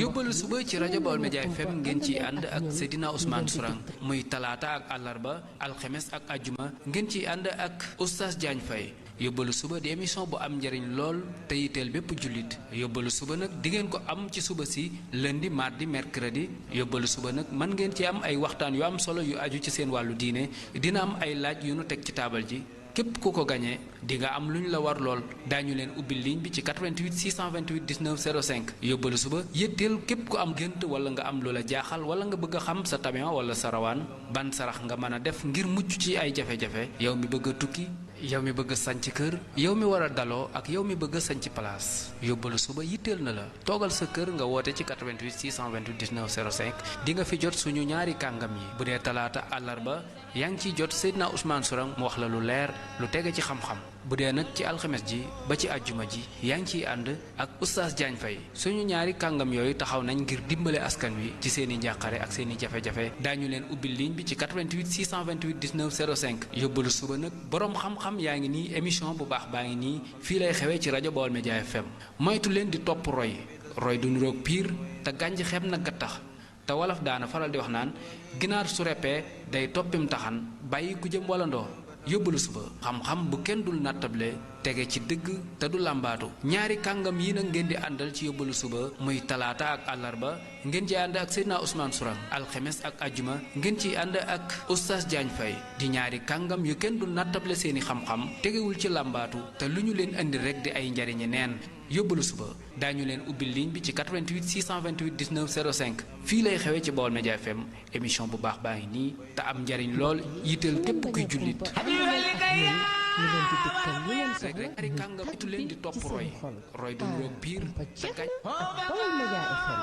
yóbbalu suba ci rajo Baol Média FM ngeen ciy ànd ak Seydina Ousmane Sourang muy talaata ak àllarba alxemes ak ajjuma ngeen ciy ànd ak Oustaz Diagne Faye yóbbalu suba di émission bu am njariñ lool te yitteel bépp jullit yóbbalu suba nag di ngeen ko am ci suba si lundi mardi mercredi yóbbalu suba nag mën ngeen ci am ay waxtaan yu am solo yu aju ci seen wàllu diine dina am ay laaj yu nu teg ci taabal ji képp ku ko gañee di nga am lu ñu la war lool daañu leen ubbil ligne bi ci 88 628 19 05 yóbbalu suba yëtteel képp ku am gént wala nga am lu la jaaxal wala nga bëgg a xam sa tabian wala sa rawaan ban sarax nga mën a def ngir mucc ci ay jafe-jafe yow mi bëgg a tukki yow mi bëgg a sanc kër yow mi war a daloo ak yow mi bëgg a sanc place yóbbalu suba yitteel na la toogal sa kër nga woote ci 88 628 19 05 di nga fi jot suñu ñaari kàngam yi bu dee talaata àllarba yaa ngi ciy jot Seydina Ousmane Sourang mu wax la lu leer lu tege ci xam-xam bu dee nag ci alxames ji ba ci àjjuma ji yaa ngi ciy ànd ak Oustaz Diagne Faye suñu ñaari kàngam yooyu taxaw nañ ngir dimbale askan wi ci seen i njàqare ak seen i jafe-jafe daañu leen ubbil ligne bi ci 88 628 19 05 yóbbalu suba nag boroom xam-xam yaa ngi nii émission bu baax baa ngi nii fii lay xewee ci rajo Baol Média FM moytu leen di topp roy du niroog piir te gànj xeeb na gattax te wolof daana faral di wax naan ginaar su reppee day toppim taxan bàyyi ku jëm wala ndoo yóbbalu suba xam-xam bu kenn dul nattable tege ci dëgg te du làmbaatu ñaari kàngam yi nag ngeen di àndal ci yóbbalu suba muy talaata ak àllarba ngeen ci ànd ak Seydina Ousmane Sourang alxemes ak ajjuma ngeen ciy ànd ak Oustaz Diagne Faye di ñaari kàngam yu kenn dul nattable seeni xam-xam tegewul ci làmbaatu te lu ñu leen indi rek di ay njariñi neen yóbbalu suba daañu leen ubbil ligne bi ci 88 628 19 05 fii lay xewee ci Baol Média FM émission bu baax baa ngi nii te am njariñ lool yitteel képp kuy jullit rek ari kàngam itu leen di topp roy du niroog piir te gañ Baol Média FM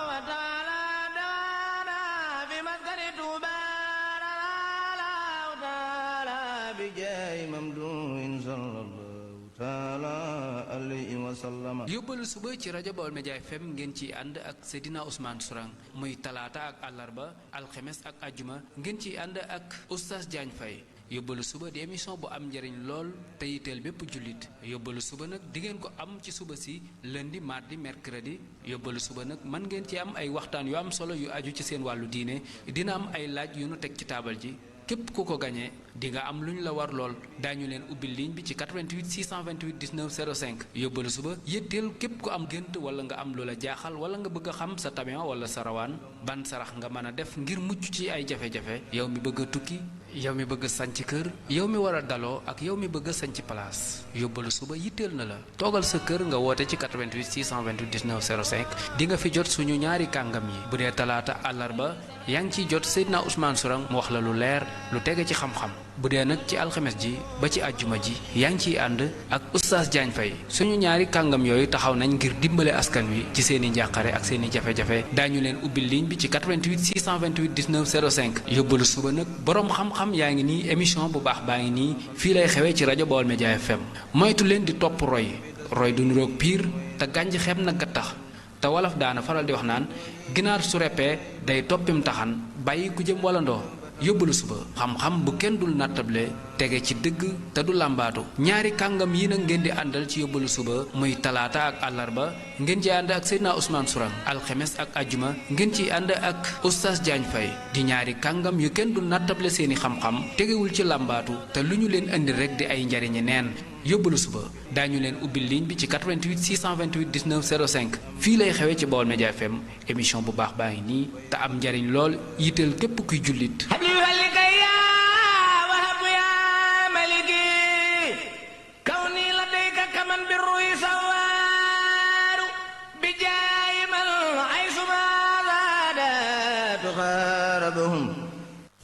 yóbbalu suba ci rajo Baol Média FM ngeen ciy ànd ak Seydina Ousmane Sourang muy talaata ak àllarba alxemes ak ajjuma ngeen ciy ànd ak Oustaz Diagne Faye yóbbalu suba di émission bu am njariñ lool te yitteel bépp jullit yóbbalu suba nag di ngeen ko am ci suba si lundi mardi mercredi yóbbalu suba nag mën ngeen ci am ay waxtaan yu am solo yu aju ci seen wàllu diine dina am ay laaj yu nu teg ci taabal ji képp ku ko gañee di nga am lu ñu la war lool daañu leen ubbil ligne bi ci 88 628 19 05 yóbbalu suba yëtteel képp ku am gént wala nga am lu la jaaxal wala nga bëgg a xam sa tabian wala sa rawaan ban sarax nga mën a def ngir mucc ci ay jafe-jafe yow mi bëgg a tukki yow mi bëgg a sanc kër yow mi war a daloo ak yow mi bëgg a sanc place yóbbalu suba yitteel na la toogal sa kër nga woote ci 88 628 19 05 di nga fi jot suñu ñaari kàngam yi bu dee talaata àllarba yaa ngi ciy jot Seydina Ousmane Sourang mu wax la lu leer lu tege ci xam-xam bu dee nag ci alxames ji ba ci àjjuma ji yaa ngi ciy ànd ak Oustaz Diagne Faye suñu ñaari kàngam yooyu taxaw nañ ngir dimbale askan wi ci seen i njàqare ak seen i jafe-jafe daañu leen ubbil ligne bi ci 88 628 19 05 yóbbalu suba nag boroom xam-xam yaa ngi nii émission bu baax baa ngi nii fii lay xewee ci rajo Baol Média FM moytu leen di topp roy du niroog piir te gànj xeeb na gattax te wolof daana faral di wax naan ginaar su reppee day toppim taxan bàyyi ku jëm wala ndoo yóbbalu suba xam-xam bu kenn dul nattable tege ci dëgg te du làmbaatu ñaari kàngam yi nag ngeen di àndal ci yóbbalu suba muy talaata ak àllarba ngeen ci ànd ak Seydina Ousmane Sourang alxemes ak ajjuma ngeen ciy ànd ak Oustaz Diagne Faye di ñaari kàngam yu kenn dul nattable seeni xam-xam tegewul ci làmbaatu te lu ñu leen indi rek di ay njariñi neen yóbbalu suba daañu leen ubbil ligne bi ci 88 628 19 05 fii lay xewee ci Baol Média FM émission bu baax baa ngi nii te am njariñ lool yitteel képp kuy jullit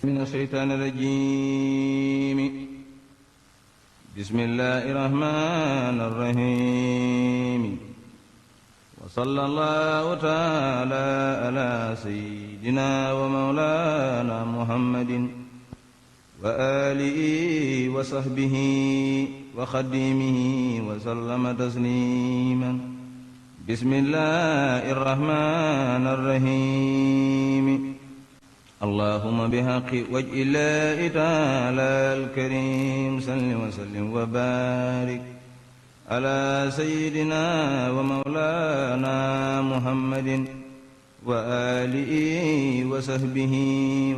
من الشيطان الرجيم بسم الله الرحمن الرحيم وصلى الله تعالى على سيدنا ومولانا محمد وآله وصحبه وخديمه وسلم تسليما بسم الله الرحمن الرحيم اللهم بحق وجه الله تعالى الكريم صل وسلم وبارك على سيدنا ومولانا محمد وآله وصحبه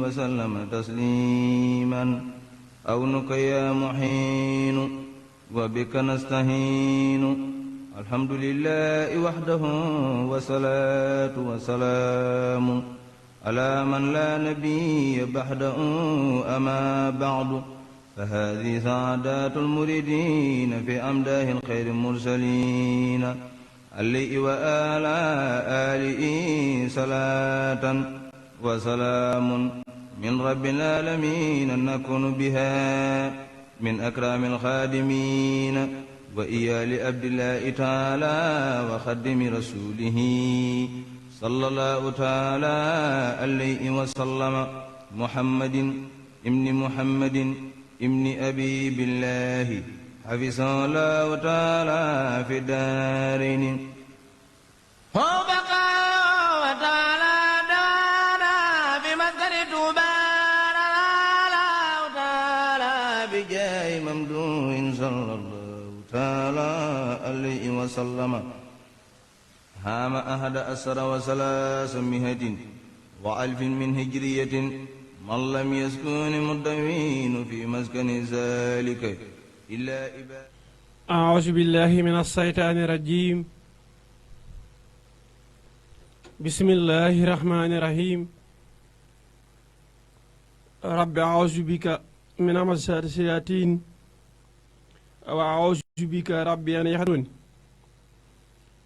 وسلم تسليما عونك يا محين وبك نستهين الحمد لله وحده والصلاة والسلام على من لا نبي بعده أما بعد فهذه سعادات المريدين في أمداه الخير المرسلين عليه وآلى آله صلاة وسلام من رب العالمين نكون بها من أكرم الخادمين وإيال عبد الله تعالى وخدم رسوله صلى الله تعالى عليه وسلم محمد ابن محمد ابن أبي بالله حفظه الله تعالى في الدارين هو بقى وتعالى دانا بمسكن تبان الله تعالى بجاه ممدوح صلى الله تعالى عليه وسلم هام أحد أسر وثلاثمائة وألف من هجرية من لم يسكن مدوين في مسكن ذلك إلا إباد أعوذ بالله من الشيطان الرجيم بسم الله الرحمن الرحيم رب أعوذ بك من همزات الشياطين وأعوذ بك ربي أن يحضرون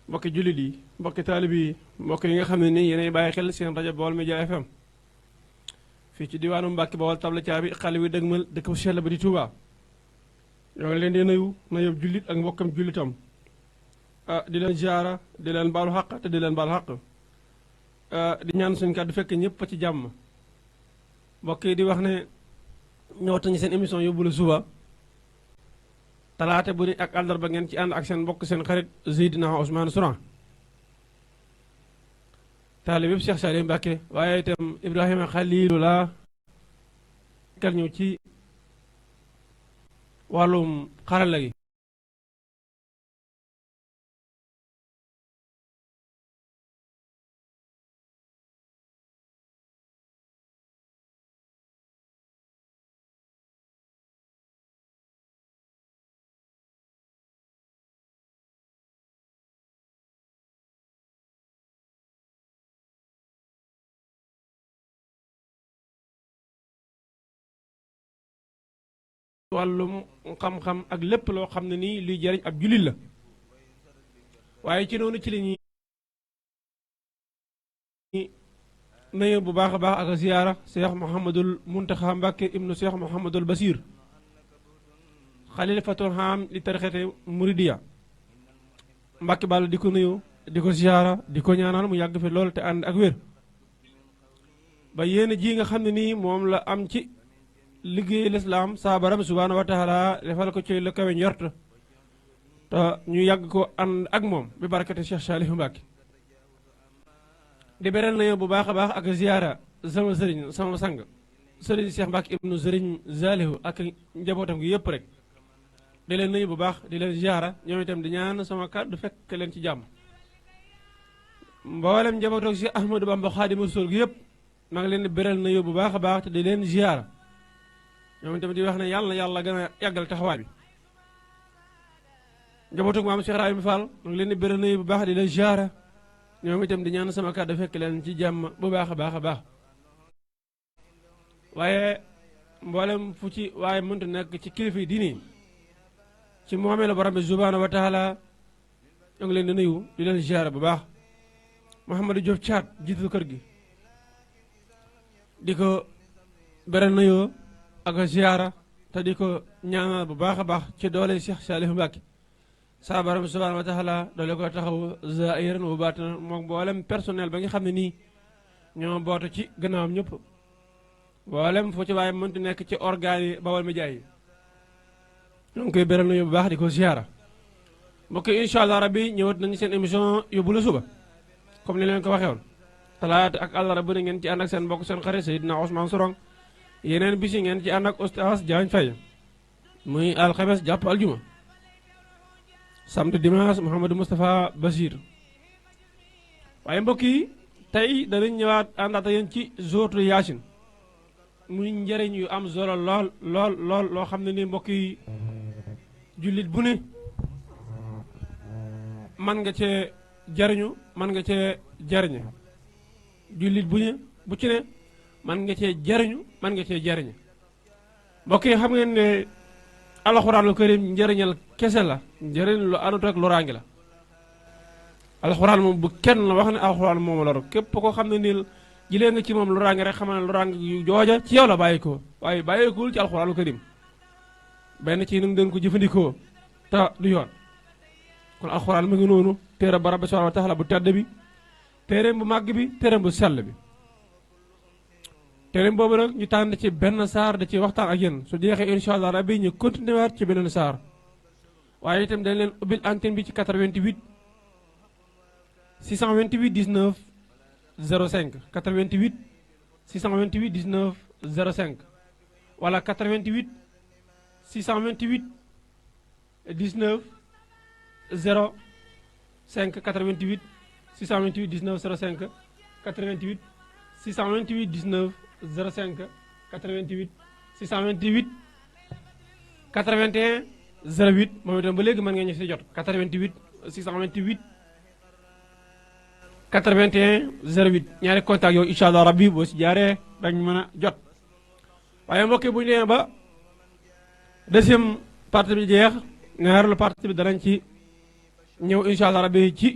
mbokki jullit yi mbokki taalib yi mbokk yi nga xam ne nii yéenay bàyyi xel seen rajo Baol Média FM fii ci diwaanu Mbàkke Bawol tabla caabi xale wi dëgmal dëkk bu sell ba di Touba ñoo ngi leen di nuyu nuyoo jullit ak mbokkam jullitam di leen ziara di leen baalu xaq te di leen baal xaq di ñaan suñu kàddu fekk ñëpp ci jàmm mbokk yi di wax ne ñëwatañu seen émission yóbbu la suba talaata bu ni ak àllarba ngeen ci ànd ak seen mbokk seen xarit Seydina Ousmane Souran taalib yëpp Cheikh Saliou Mbacké waaye itam Ibrahima Khalilullah kal ñëw ci wàllum xarala gi wàllum xam-xam ak lépp loo xam ne nii luy jariñ ab jullit la waaye ci noonu ci la ñuy nuyu bu baax a baax ak ziyaara Cheikh Mouhamadul Muntaxa Mbàkke ibnu Cheikh Mouhamadul Basir xalifatul haam li tarixete Muridiya Mbàkke Balla di ko nuyu di ko ziyaara di ko ñaanal mu yàgg fi lool te ànd ak wér ba yéen ji nga xam ne nii moom la am ci liggéey lislaam saa borom subhaanahu wa taala defal ko ci la kawe njort te ñu yàgg ko ànd ak moom bi barakati Cheikh Saliou Mbacké di beral na bu baax a baax ak ziyaara sama sëriñ sama sang sëriñ Cheikh Mbacké ibnu sëriñ Saliou ak njabootam gi yëpp rek di leen nuyu bu baax di leen ziyaara ñoom itam di ñaan sama kàddu fekk leen ci jàmm mboolem njabootam si Ahmadou Bamba Xaadimu Rasuul gi yëpp maa ngi leen di beral na bu baax a baax te di leen ziyaara ñoom itam di wax ne yàlla na yàlla gën a yàggal taxawaay bi njabootu maam Cheikh Rahim Fall mu ngi leen di bëri nuyu bu baax di leen ziyaara ñoom itam di ñaan sama kàddu fekk leen ci jàmm bu baax a baax a baax waaye mboolem fu ci waaye mënta nekk ci kilifa yi diini ci moomee la borom bi subhaanahu wa taala ñoo ngi leen di nuyu di leen ziyaara bu baax Mouhamadou Diop Thiat jiitu kër gi di ko bëri nuyoo ak ziyaara te di ko ñaanal bu baax a baax ci doole Cheikh Saliou Mbacké saa borom subhaanahu wa taala doole ko taxaw zaahiran wa baatinan moom mboolem personnel ba nga xam ne nii ñoo bootu ci gannaawam ñëpp mboolem fu ci waaye mënti nekk ci organes yi Baol Média yi ñoo ngi koy beral nuyu bu baax di ko ziyaara mbokk yi incha allah rabbi ñëwat nañu seen émission yóbbu la suba comme ni leen ko waxee woon talaata ak àllarba bu ne ngeen ci ànd ak seen mbokk seen xarit Seydina Ousmane Souran yeneen bisi ngeen ci ànd ak Oustaz Diagne Faye muy alxames jàpp aljuma samedi dimanche Mouhamadou Moustapha Bachir waaye mbokk yi tey danañ ñëwaat àndaata yéen ci sóotu Yaasin muy njëriñ yu am solo lool lool lool loo xam ne ni mbokk yi jullit bu ne man nga cee jariñu man nga cee jariñe jullit bu ne bu ci ne man nga cee jariñu man nga cee jariñe mbokk yi xam ngeen ne alxuraanul karim njëriñal kese la njëriñ lu àndut ak loraange la alxuraan moom bu kenn la wax ne alxuraan moom lor képp koo xam ne nii jilee nga ci moom loraange rek xamal ne loraange yu jooja ci yow la bàyyi ko waaye bàyyikul ci alxuraanul karim benn ci nu ngeen ko jëfandikoo te du yoon kon alxuraan mu ngi noonu téere ba rabbi subhaanahu wa taala bu tedd bi téereem bu màgg bi téereem bu sell bi téereem boobu nag ñu tànn ci benn saar da ci waxtaan ak yéen su jeexee incha allah rabbi ñu continué waat ci beneen saar waaye itam dañ leen ubbil antenne bi ci 88 628 19 05 88 628 19 05 wala 88 628 19 05 88 628 19 05 88 628 19 05 88 628 81 08 moom itam ba léegi mën ngeen ñu si jot 88 628 81 08 ñaari contact yooyu incha allah rabbi boo si jaaree dañ mën a jot waaye mbokk yi bu ñu demee ba deuxième partie bi jeex ñaareelu partie bi danañ ci ñëw incha allah rabbi ci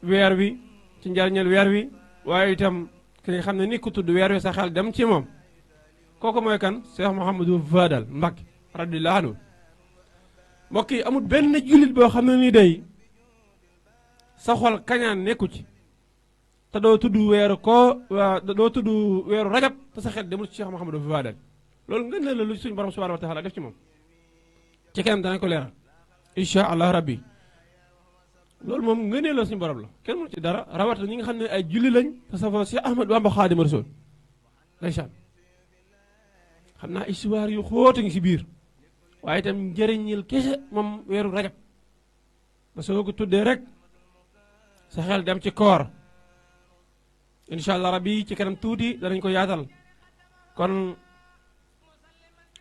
weer wi ci njariñal weer wi waaye itam ki nga xam ne ni ku tudd weer wi sa xel dem ci moom kooku mooy kan Cheikh Mouhamadou Fadal Mbacké radiyallahu anhu mbokk yi amul benn jullit boo xam ne ni day sa xol kañaan nekku ci te doo tudd weeru doo tudd weeru rajab te sa xel demul ci Cheikh Mouhamadou Fadal loolu nga ne la lu suñu borom subhanahu wa taala def ci moom ci kenn danañ ko leeral incha allah rabbi loolu moom nga ne la suñu borom la kenn mënu ci dara rawatina ñi nga xam ne ay julli lañ te sa fa Cheikh Ahmad Bamba Xaadimu Rasuul ndeysaan xam naa histoire yu xóota ngi si biir waaye itam njëriñil kese moom weeru rajab ba soo ko tuddee rek sa xel dem ci koor incha allah rabbi ci kanam tuuti danañ ko yaatal kon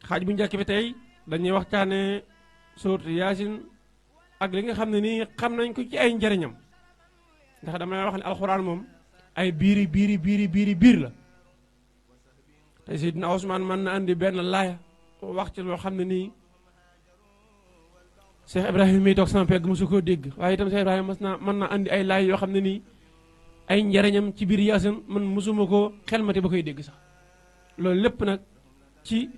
xaaj bu njëkk bi tey dañuy waxtaane suuratu Yaasin ak li nga xam ne nii xam nañ ko ci ay njëriñam ndax dama lay wax ne alxuraan moom ay biir la tey Seydina Ousmane mën na andi benn laaya wax ci loo xam ne nii Cheikh Ibrahima mi toog sama pegg mosu koo dégg waaye itam Cheikh Ibrahima mën na andi ay laay yoo xam ne nii ay njariñam ci biir Yaasin man mosuma koo xelmati ba koy dégg sax loolu lépp nag ci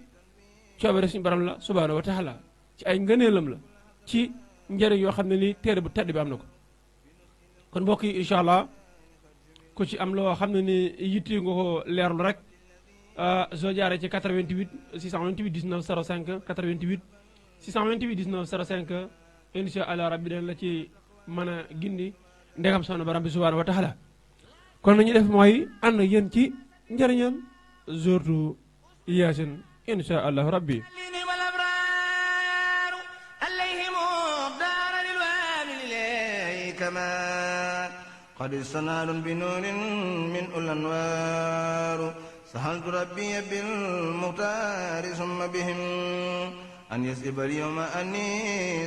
coobare suñu borom la subhaanahu wa taala ci ay ngëneelam la ci njëriñ yoo xam ne nii téere bu tedd bi am na ko kon mbokk yi incha allah ku ci am loo xam ne ni yitti nga ko leerlu rek soo jaaree ci 88 628 19 05 88 628 19 05 incha allah rabbi dañ la ci mën a gindi ndegam soxna borom bi subhaanahu wa taala kon nañu def mooy ànd yéen ci njëriñam suuratu Yaasin incha allah rabbi قد استنار بنور من الأنوار سهلت ربي بالمختار ثم بهم أن يسلب اليوم أني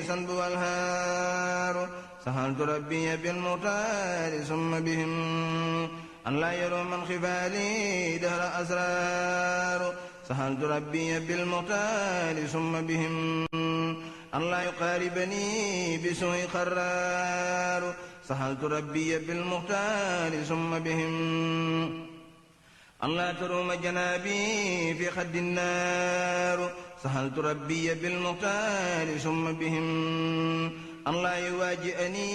سنب والهار سهلت ربي بالمختار ثم بهم أن لا يروا من خفالي دهر أسرار سهلت ربي بالمختار ثم بهم أن لا يقاربني بسوء قرار سهلت ربي بالمختار ثم بهم أن لا تروم جنابي في خد النار سهلت ربي بالمختار ثم بهم أن لا يواجئني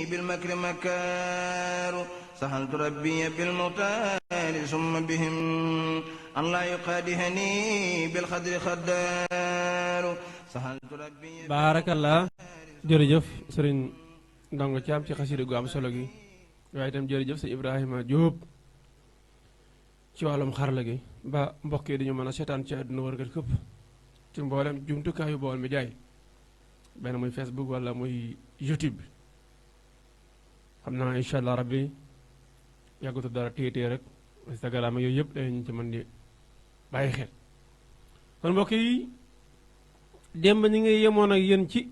بالمكر مكار سهلت ربي بالمختار ثم بهم أن لا يقادهني بالخدر خدار سهلت ربي بارك الله jërëjëf sëriñ ndongo Caam ci xasida gu am solo gi waaye itam jërëjëf sëñ Ibrahima Diop ci wàllum xarala gi ba mbokk yi dañu mën a seetaan ci àdduna wërgal këpp ci mboolem jumtukaayu Baol Médias benn muy Facebook wala muy YouTube bi xam naa incha allah rabbi yàggatu dara téye rek Instagram yooyu yëpp dañu ci mën di bàyyi xel kon mbokk yi démb ñi ngi yemoon ak yéen ci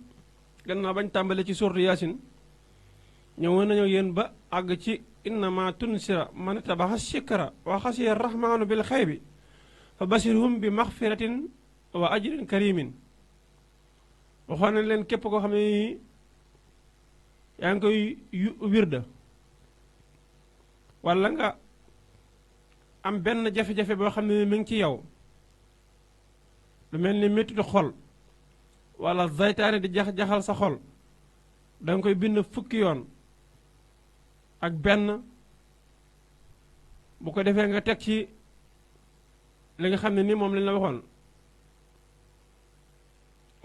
gannaaw bañ tàmbale ci suuratu Yaasin ñëwoon nañu yéen ba àgg ci innama tunsira man tabaxa shikra wa xasiya rahmaanu bil xaybi fa basirhum bi maxfiratin wa ajrin karimin waxoon nañ leen képp koo xam ne yaa ngi koy wirda wala nga am benn jafe-jafe boo xam ne mi ngi ci yow lu mel ni mettitu xol wala zaytaane di jaxal sa xol da nga koy bind fukki yoon ak benn bu ko defee nga teg ci li nga xam ne ni moom lañ la waxoon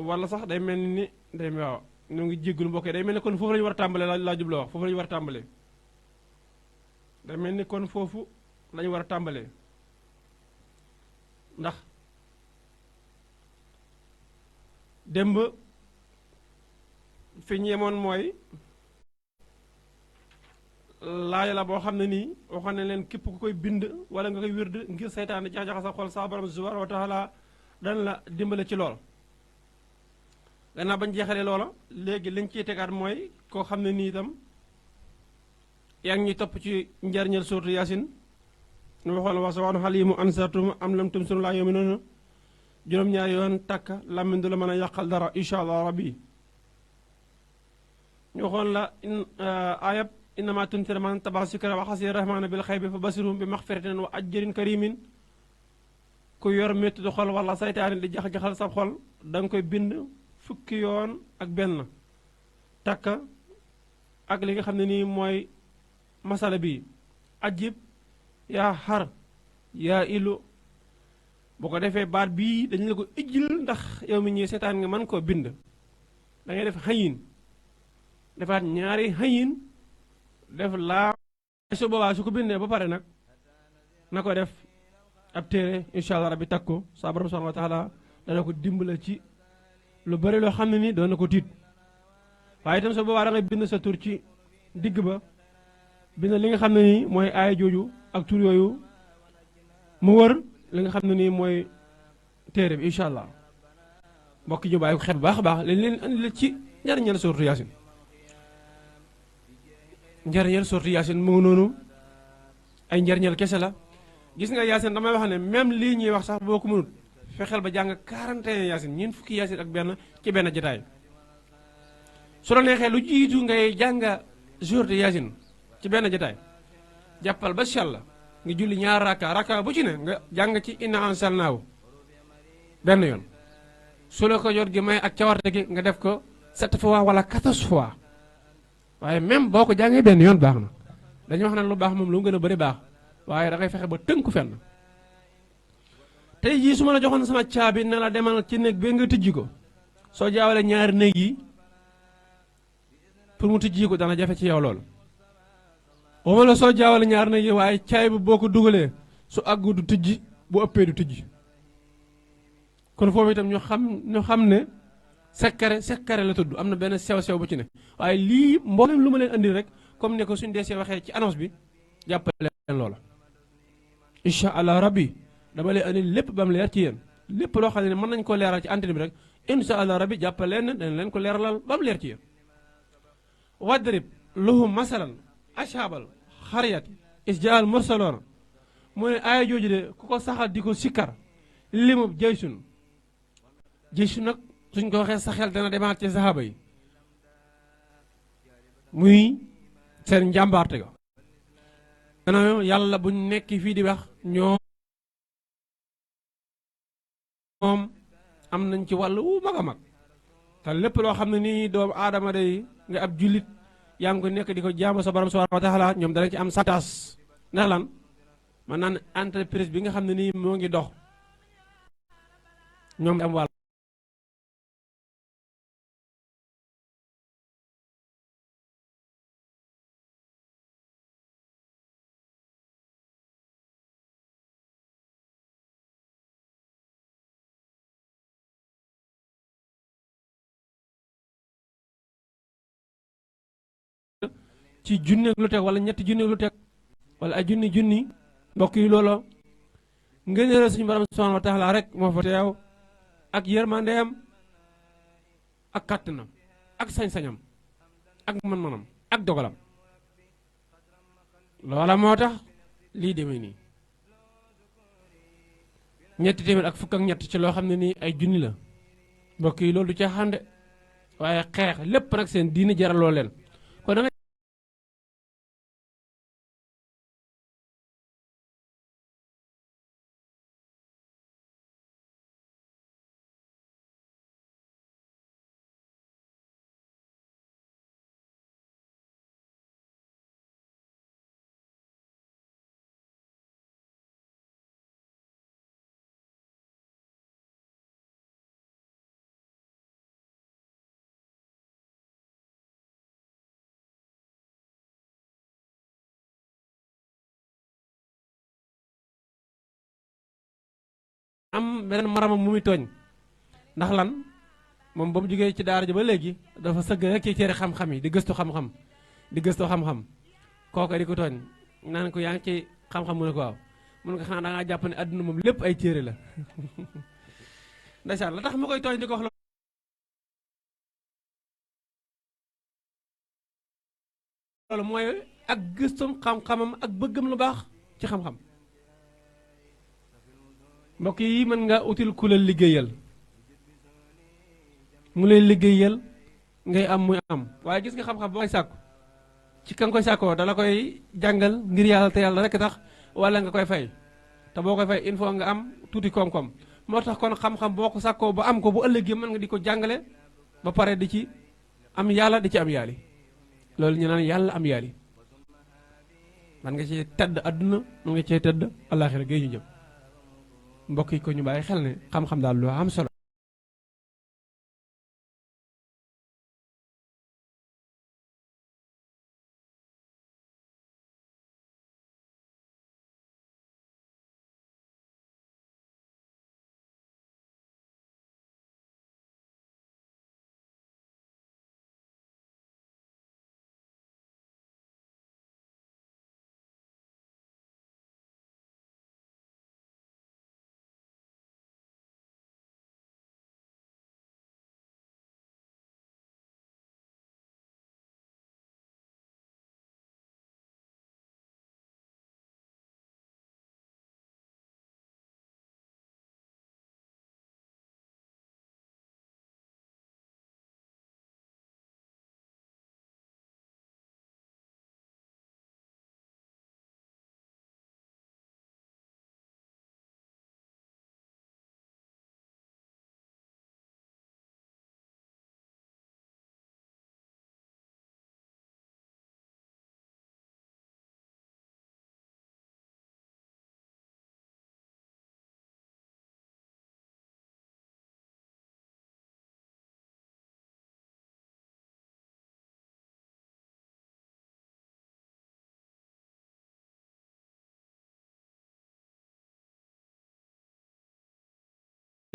wala sax day mel ni day waaw ñu ngi jéggul mbokk yi day mel ni kon foofu la ñu war a tàmbalee laa jubloo wax foofu la ñu war a tàmbalee day mel ni kon foofu la ñu war a tàmbalee ndax démb fi ñu yemoon mooy laaya la boo xam ne nii waxoon ne leen képp ku koy bind wala nga koy wird ngir seytaane jax-jaxa sa xol sa borom subhanahu wa taala dana la dimbale ci lool gannaaw bañ jeexalee loola léegi liñ ciy tegaat mooy koo xam ne nii itam yaa ngi ñuy topp ci njariñal suuratu Yaasin ñu waxoon wa sawaa'un alayhim anzartum am lam tunziru laa yu'minuun juróom-ñaari yoon tàkk làmmiñ du la mën a yàqal dara incha allah rabbi ñu waxoon la ayab innama tunzira man tabaxa shikra wa xasiya rahmaana bil xaybi fa basirhum bi maxfiratin wa ajrin karimin ku yor métti du xol wala saytaane di jax-jaxal sa xol da nga koy bind fukki yoon ak benn takk ak li nga xam ne nii mooy masala bi ajib yaa xar yaa ilu bu ko defee baat bii dañu la ko ijjil ndax yow mi ñuy seetaan nga mën koo bind da ngay def xayin defaat ñaari xayin def laa su boobaa su ko bindee ba pare nag na ko def ab téere incha allah rabbi takk ko sa borom subhanahu wa taala dana ko dimbale ci lu bari loo xam ne ni doon na ko tiit waaye itam su boobaa da ngay bind sa tur ci digg ba bind li nga xam ne nii mooy aaya jooju ak tur yooyu mu wër li nga xam ne nii mooy téere bi incha allah mbokk ñu bàyyi ko xel bu baax a baax leen andi la ci njariñal suuratu Yaasin njariñal suuratu Yaasin mu ngi noonu ay njariñal kese la gis nga Yaasin damay wax ne même lii ñuy wax sax boo ko mënut fexeel ba jàng 41 Yaasin ñeent fukki Yaasin ak benn ci benn jotaay su la neexee lu jiitu ngay jàng suuratu Yaasin ci benn jotaay jàppal ba sell nga julli ñaar rakka bu ci ne nga jàng ci inna anzalnaahu benn yoon su la ko jot gi may ak cawarte gi nga def ko 7 fois wala 14 fois waaye même boo ko jàngee benn yoon baax na dañuy wax ne lu baax moom lu mu gën a bëri baax waaye da ngay fexe ba tënku fenn tey jii su ma la joxoon sama caabi ne la demal ci néeg bi nga tijji ko soo jaawale ñaari néeg yi pour mu tijji ko dana jafe ci yow loolu waxuma la soo jaawale ñaari néeg yi waaye caay bi boo ko dugalee su àggu du tijji bu ëppee du tijji kon foofu itam ñu xam ne sekkare la tudd am na benn sew-sew bu ci ne waaye lii mboolem lu ma leen andi rek comme ne ko suñu deesee waxee ci annonce bi jàppale leen loola incha allah rabbi dama leen andi lépp ba mu leer ci yéen lépp loo xam ne mën nañ ko leeral ci antenne bi rek incha allah rabbi jàppale leen dañ leen ko leeralal ba mu leer ci yéen wadrib lahum masalan ashaabal xariyat isjaal mursaloona mu ne aaya jooju de ku ko saxal di ko sikkar limub jaysun nag suñ ko waxee sa xel dana demaat ci saxaaba yi muy seen njàmbaarte ga dana yàlla buñ nekk fii di wax ñoom am nañ ci wàll wu mag a mag te lépp loo xam ne nii doomu aadama day nga ab jullit yaa ngi ko nekk di ko jaamu sa borom subhanahu wa taala ñoom danañ ci am santaas ndax lan man naan entreprise bi nga xam ne nii moo ngi dox ñoom am wàll ci junni ak lu teg wala ñetti junni ak lu teg wala ay junni mbokk yi looloo ngeen suñu borom subhanahu wa taala rek moo fa teew ak yërmandeem ak kàttanam ak sañ-sañam ak man-manam ak dogalam loola moo tax lii demee nii ñetti téeméer ak fukk ak ñett ci loo xam ne nii ay junni la mbokk yi loolu du caaxaan de waaye xeex lépp nag seen diini jaraloo leen kon da nga am beneen maramam mu muy tooñ ndax lan moom ba mu jógee ci daara ji ba léegi dafa sëgg rek ci téere xam-xam yi di gëstu xam-xam kooku di ko tooñ naan ko yaa ngi ci xam-xam mu ne ko waaw mun nga xanaa da ngaa jàpp ne adduna moom lépp ay téere la ndeysaan la tax ma koy tooñ di ko wax loolu mooy ak gëstum xam-xamam ak bëggam lu baax ci xam-xam mbokk yi mën nga util ku la liggéeyal mu lay liggéeyal ngay am muy am waaye gis nga xam-xam boo koy sàkku ci ka nga koy sàkkoo dala koy jàngal ngir yàlla te yàlla rek tax wala nga koy fay te boo koy fay il faut nga am tuuti koom-koom moo tax kon xam-xam boo ko sàkkoo ba am ko bu ëllëgee mën nga di ko jàngale ba pare di ci am yàlla di ci am yaali loolu ñu naan yàlla am yaali man nga ci tedd àdduna man nga ci tedd àllaaxira géej ñu jëm mbokk yi ko ñu bàyyi xel ne xam-xam daal lu am solo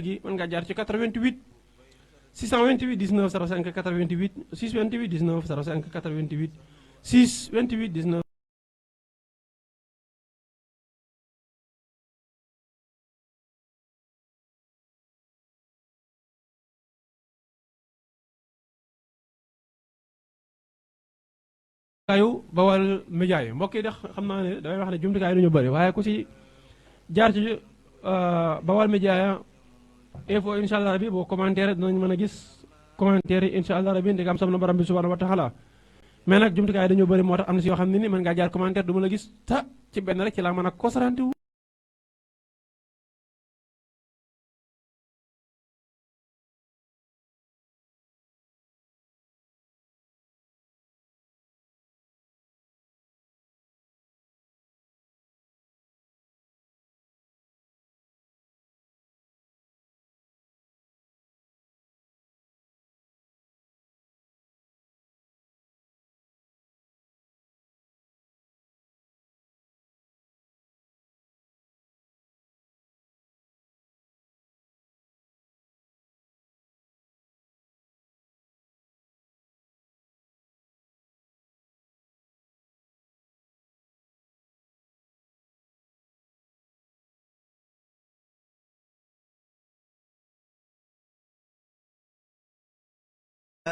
gi mën ngaa jaar ci 88 628 19 05 88 628 19 05 88 628 19kaayu Bawal Média yi mbokk yi de xam naa ne damay wax ne jumtukaay yi duñu bëri waaye ku si jaar ci Bawal Média info incha allah rabi boo commentaire dinañ mën a gis commentaire yi incha allah rabi ndegam sam na borom bi subhanahu wa taala mais nag jumtukaay yi dañoo bëri moo tax am na si yoo xam ne ni mën ngaa jaar commentaire du ma la gis ta ci benn rek ci laa mën a kosarantiwu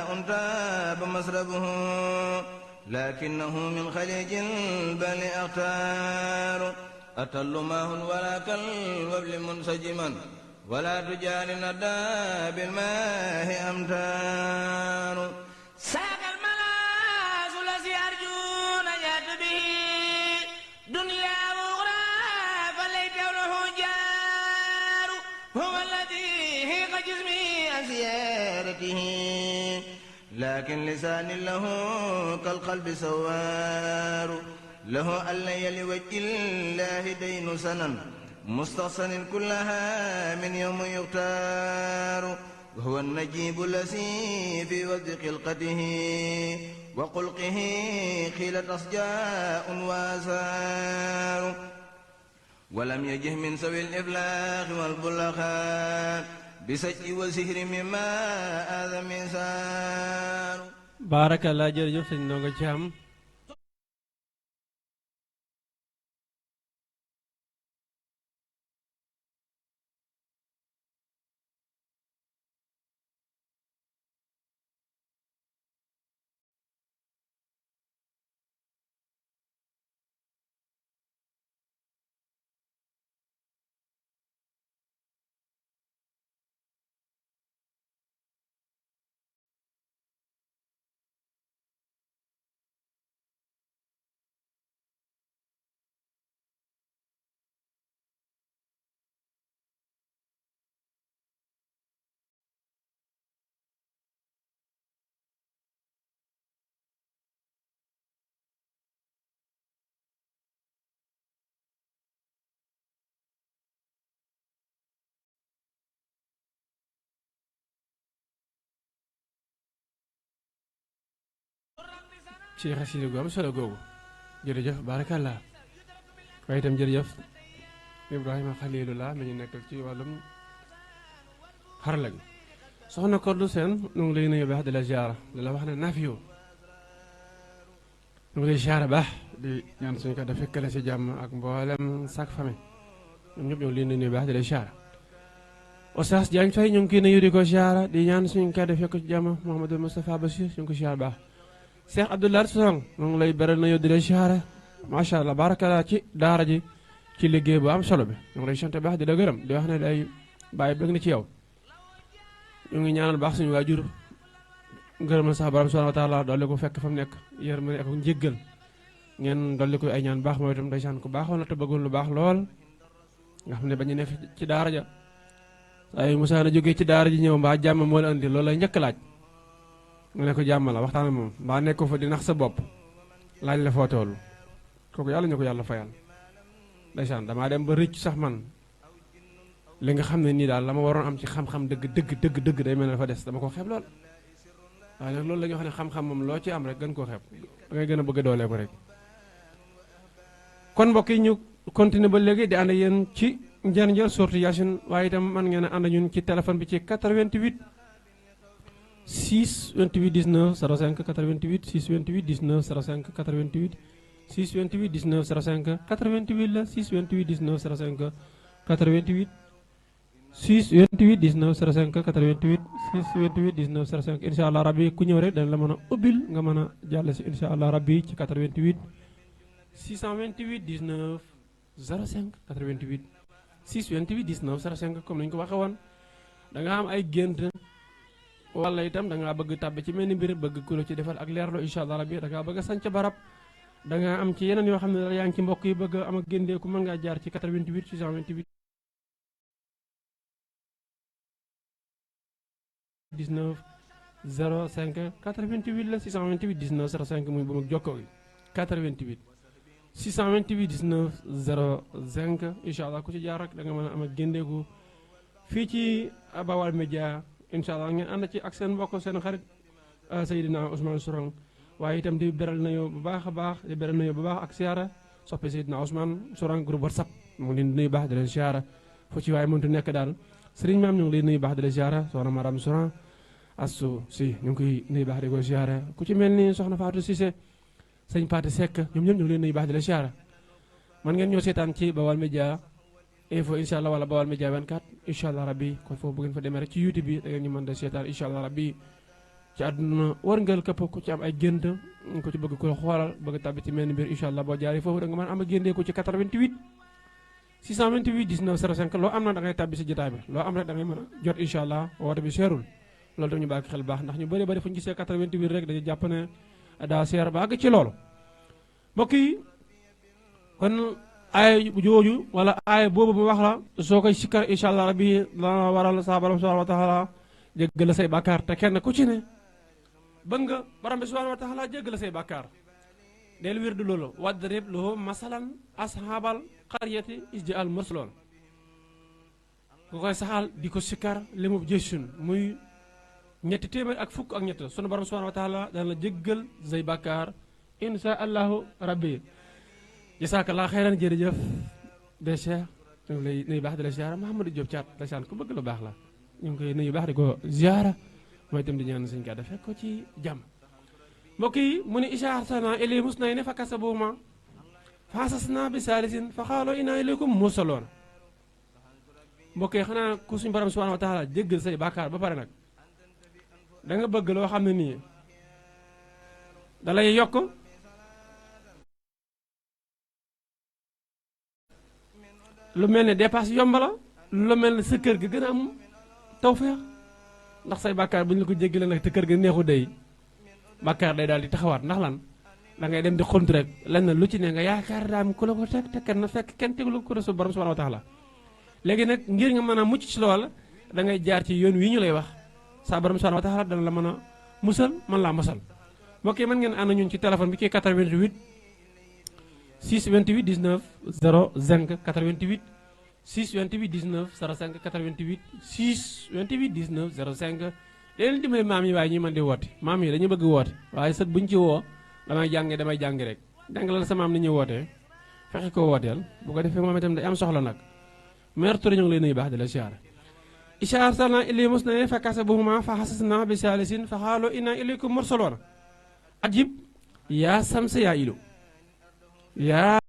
تاب مسربه لكنه من خليج البل أختار أتل ماه ولا كالوبل منسجما ولا تجار ندى بالماء أمتار ساق الملاذ الذي أرجو نجاة به دنيا وأخرى فليت له جار هو الذي هيق جسمي عن زيارته لكن لسان له كالقلب سوار له ألا لوجه الله دين سنن مستحسن كلها من يوم يختار وهو النجيب الذي في وذ خلقته وخلقه خيلة أصجاء وآثار ولم يجه من سوي الإفلاخ والبلخاء بسجء وسهر مما آذى مسار baarakallah jërëjëf sëñ Ndongo Thiam ci xasida gu am solo googu jërëjëf baarakallah waaye itam jërëjëf Ibrahima Khalilullah mi ñu nekkal ci wàllum xarala gi soxna Kodou Sène nu ngi lay nuyu baax di la ziara di la wax ne nafiyo nu ngi lay ziara baax di ñaan suñu ko da fekkale si jàmm ak mboolem sak famille ñoom ñëpp ñoo ngi leen nuyu baax di la ziara Oustaz Diagne Faye ñu ngi koy nuyu di ko ziara di ñaan suñu ko da fekk ci jàmm Mouhamadou Moustapha Bassir ñu ngi ko ziara baax Cheikh Abdoulaye Sow mu ngi lay beral na yow di la siyaare macha allah barakallah ci daara ji ci liggéey bu am solo bi ñu ngi lay sant baax di la gërëm di wax ne day bàyyi bëgg na ci yow ñu ngi ñaanal baax suñu waajur gërëm na sax borom subhanahu wa taala dolli ko fekk fa mu nekk yërmande ak njéggal ngeen dolli ko ay ñaan baax mooy itam ndeysaan ku baaxoon na te bëggoon lu baax lool nga xam ne ba ñu ne ci daara ja ay Moussa na jógee ci daara ji ñëw mbaa jàmm moo la andi loolu lay njëkk laaj nga ne ko jàmm la waxtaan moom mbaa nekk ko fa di nax sa bopp laaj la foo toll kooku yàlla ñu ko yàlla fayal ndeysaan damaa dem ba rëcc sax man li nga xam ne nii daal la ma waroon am ci xam-xam dëgg day mel ne dafa des dama ko xeeb lool waaye nag loolu la ñuy wax ne xam-xam moom loo ci am rek gën koo xeeb da ngay gën a bëgg a doolee ko rek kon mbokk yi ñu continuer ba léegi di ànd ak yéen ci njëriñal sortu Yaasin waaye itam man ngeen a ànd ñun ci téléphone bi ci 88 6 28 19 05 88 6 28 19 05 88 6 28 19 05 88 la 6 28 19 05 88 6 28 19 05 88 6 28 19 05 incha allah rabbi ku ñëw rek dañ la mën a ubbil nga mën a jàll si incha allah rabbi ci 88 628 19 05 88 628 19 05 comme nañu ko waxee woon da nga am ay gént wala itam da ngaa bëgg tàbbi ci mel ni mbir bëgg ku la ci defal ak leerlo incha allah rabbi da ngaa bëgg a sanc barab da nga am ci yeneen yoo xam ne yaa ngi ci mbokk yi bëgg am ak géndeeku mën ngaa jaar ci 88 628 19 05 88 la 628 19 05 muy bu mag jokkoo gi 88 628 19 05 incha allah ku ci jaar rek da nga mën a am ak géndeeku fii ci Baol Média incha allah ngeen ànd ci ak seen mbokk seen xarit Seydina Ousmane Sourang waaye itam di beral nañu bu baax a baax di beral nañu bu baax ak siyaara soppe Seydina Ousmane Sourang groupe WhatsApp mu ngi leen di nuyu baax di leen siyaara fu ci waaye mëntu nekk daal sëriñ maam ñu ngi leen nuyu baax di leen siyaara soxna Maram Sourang Assu si ñu ngi koy nuyu baax di ko siyaara ku ci mel ni soxna Fatou Cissé sëñ Paate Seck ñoom ñëpp ñu ngi leen nuyu baax di leen siyaara man ngeen ñoo seetaan ci Baol Média info incha allah wala Baol Média 24 incha allah rabbi kon foofu bu ngeen fa demee rek ci YouTube bi da ngeen ñu mën de seetaan incha allah rabbi ci àdduna wërngal képp ku ci am ay gént ko ci bëgg ko xoolal bëgg tàbbi ci mel ni mbir incha allah boo jaaree foofu da nga mën a am a géndee ko ci 88 628 19 05 loo am na da ngay tàbbi si jotaay bi loo am rek da ngay mën a jot incha allah woote bi seerul loolu tam ñu bàyyi xel baax ndax ñu bëri bëri fu ñu gisee 88 rek dañuy jàpp ne daa seer ba àgg ci loolu mbokk yi kon aaya jooju wala aaya boobu mu wax la soo koy sikkar incha allah rabbi dana waral sa borom subhanahu wa taala jéggal say bàkkaar te kenn ku ci ne bëgg nga borom bi subhanahu wa taala jéggal say bàkkaar del wér du loolu wadrib lahu masalan ashabal qaryati isjaal mursaloon ku koy saxal di ko sikkar li mu jësun muy ñetti téeméer ak fukk ak ñett sunu borom subhanahu wa taala dana la jéggal say bàkkaar insha allahu rabbi jasakallah xeyran jërëjëf de cheikh ñu ngi lay nuyu baax di la ziara Mouhamadou Diop Thiat dasaan ku bëgg lu baax la ñu ngi koy nuyu baax di ko ziara mooy itam di ñaan suñu kàddu fekk ko ci jàmm mbokk yi mu ni ishaartana ili musnayni fa kasabuhuma fa asasna bi saalisin fa xaaloo inaa ilaykum mursaloon mbokk yi xanaa ku suñu borom subhanahu wa taala jéggal say bàkkaar ba pare nag da nga bëgg loo xam ne nii da lay yokk lu mel ne dépasse yomb la lu mel ne sa kër gi gën a am tawfeex ndax say bàkkaar bu ñu la ko jéggalee nag te kër gi neexu day bàkkaar day daal di taxawaat ndax lan da ngay dem di xont rek lenn lu ci ne nga yaakaar daam ku la ko teg te kenn fekk kenn teglu ko su borom subhanahu wa taala léegi nag ngir nga mën a mucc ci lool da ngay jaar ci yoon wi ñu lay wax sa borom subhanahu wa taala dana la mën a musal mën laa musal mbokk yi mën ngeen ànd ñun ci téléphone bi ci 88 628 19 05 88 628 19 05 88 628 19 05 leen dimbali maam yi waaye ñuy mën di woote maam yi dañu bëgg woote waaye sët buñ ci woo damay jàngi rek jàngalal sa maam ni ñuy wootee fexe ko wooteel bu ko defee moom itam day am soxla nag maire Touré ñu ngi lay nuyu baax di la siyaare ishaar salna ili musnayni fa kasabuhuma fa hasasna bi saalisin fa xaaloo inna ilaykum mursaloon ajib yaa samsa yaa ilu yaa